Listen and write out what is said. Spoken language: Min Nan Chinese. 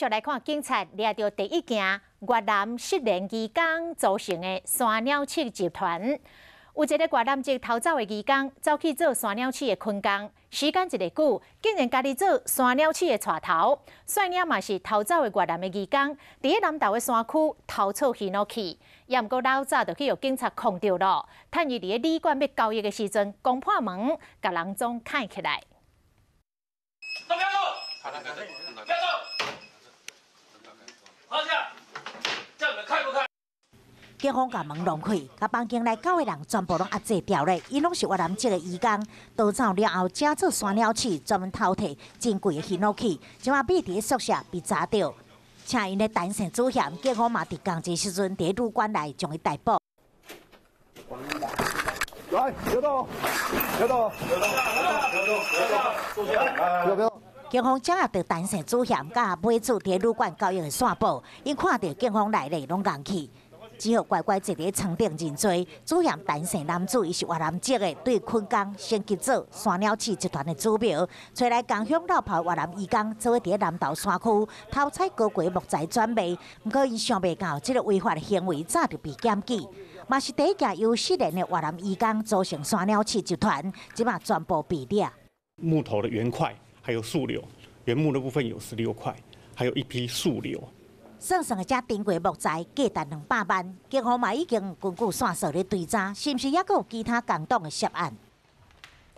續來看警察掠著第一件越南失聯移工組成的山鳥鼠集團。有一个越南籍逃走的移工，走去做山鳥鼠的墾工，時間一个久，竟然家己做山鳥鼠的帶頭，率領嘛是逃走的越南的移工，佇咧南投的山區偷採ヒノキ，也毋過老早就去予警察控著囉。趁伊佇咧旅館欲交易的時陣，攻破門，共人總崁起來。都不要動！不要動！趴下！叫你們開不開？警方共門弄開，共房間內九个人全部攏壓制牢咧。𪜶攏是越南籍的移工，逃走了後，假做山鳥鼠，專門偷提珍貴的ヒノキ，這馬秘佇咧宿舍被查著，請𪜶的陳姓主嫌，警方嘛佇仝一時陣佇旅館內將伊逮捕。來，別動，別動，別動，別動，別動，別動。警方掌握著陳姓主嫌佮買主佇旅館交易的線報，𪜶看著警方來咧，攏戇去。只好乖乖坐佇床頂認罪。主嫌陳姓男子，伊是越南籍的，對墾工升級做山鳥鼠集團的主謀，揣來仝鄉落跑越南移工，做伙佇南投山區偷採高規木材轉賣。毋過𪜶想袂到，這个違法的行為早就被檢舉，嘛是第一件由失聯的越南移工組成山鳥鼠集團，這馬全部被掠。木頭的原塊，還有樹瘤，原木的部分有16塊，還有一批樹瘤。算算這珍貴木材價值200萬，警方嘛已經根據線索咧追查，是毋是猶閣有其他共黨的涉案？